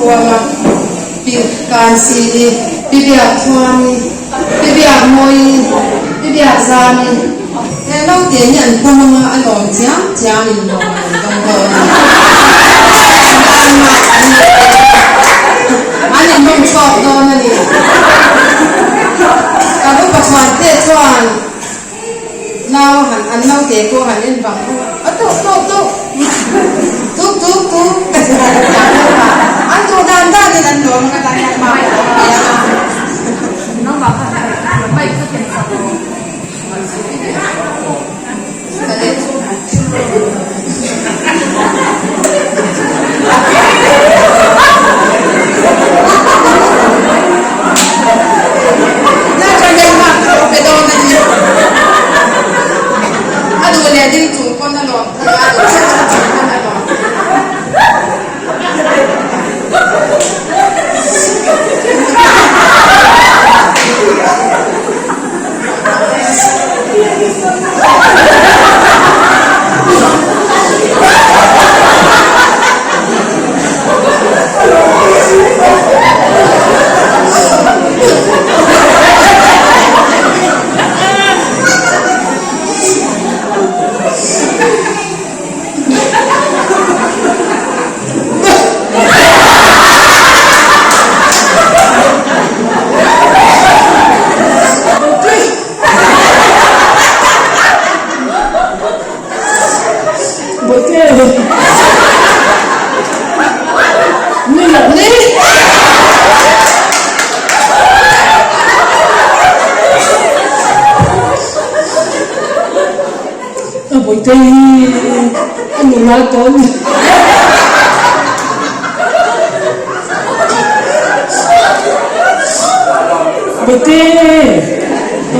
Tluanga, Pi Kansili, Pi Biakthuami, Pi Biakmawii, Pi Biakzami, he naute hi an pawm anga a lawm chiam chiam in lawm an dawng dawn a ni. An inhawng chhuak dawn a ni. Kan upa chhuante chuan Nau han an naute pawh han en vang vang a, a tuk tuk tuk tuk tuk tuk an duh dan danin an lawm a ka tan hian mah ka lo pe a. A duh leh ding chung pawn a lawm thei a, a duh leh chung chung pawn a lawm thei. Bawihte hi a nula tawh a ni. Bawihte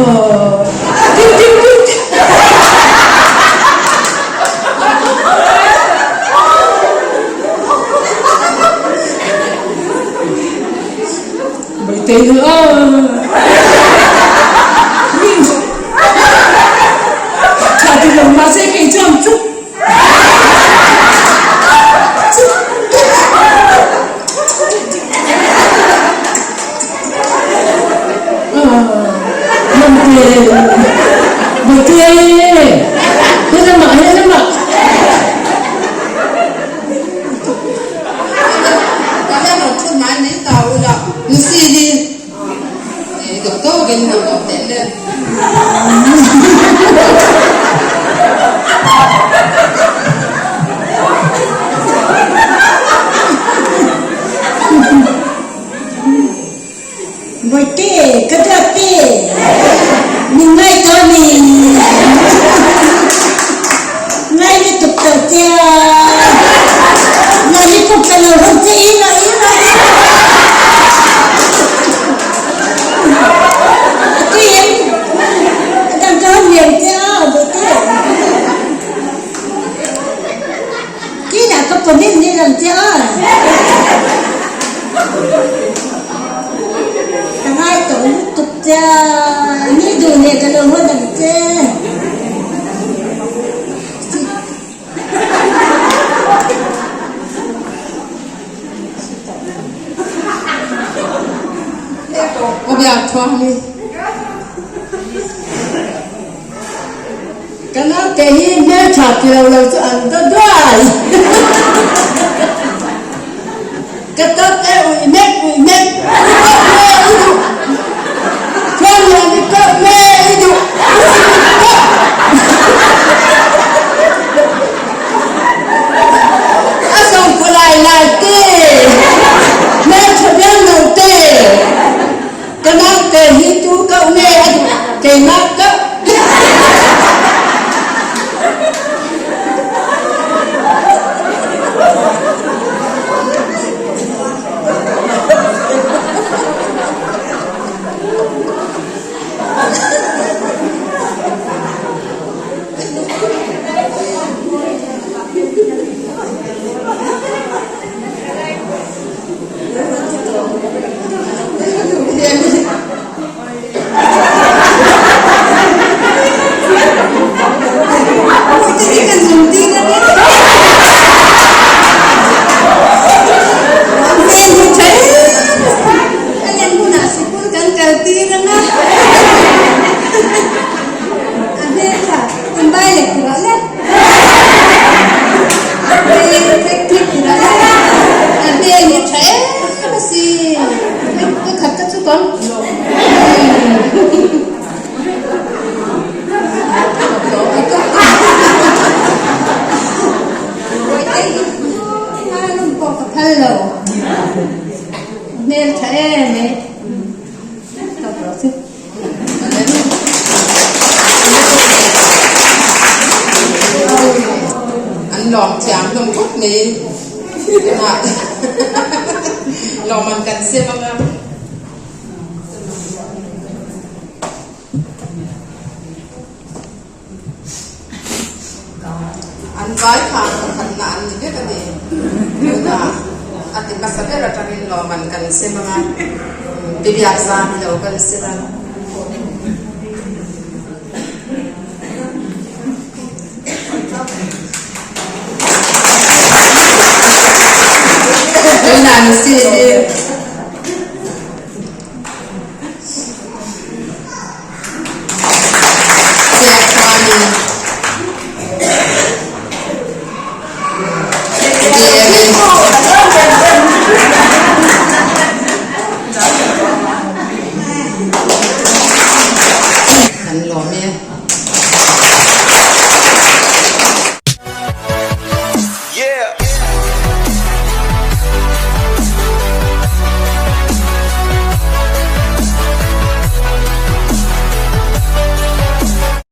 aw ting ting ting ting. Bawihte hi aw min tha ti lo mahse kei chuan chuk chuk Mante Bawihte helamah helamah. Ka hian rawn thut mai mai ta ula Lucille i duh tawkin lo lawm teh le. Bawihte, ka duat te, min ngai tawh a ni. Ngai lutuk tawh che a, lollipop ka lo hawn che i lo i lo i. A tui em? A dang ka hawn liam che a, Bawihte. Kinah ka pawmin ni lang che a. Ka ngai tawh lutuk che a, ni duh leh ka lo hawn ang che. Aw biak thuang ni. Ka naute hi hmeltha ti lo lo chu an ta duai. Ka tawt e ui mek ui mek i kawp nge i duh Chuan lian i kawp nge i duh kawp. A sawmkhaw lai lai te hmeltha bial lo te. Ka naute hi tu koh nge a duh keimah koh. lawm thiam hlawm khawp mai. Tunah lawmman kan sem ang a. An vai kha pakhatna an ni vek a ni. Tunah a ti hmasa ber atangin lawmman kan sem ang a, bibiak zan hi lo kan sem a.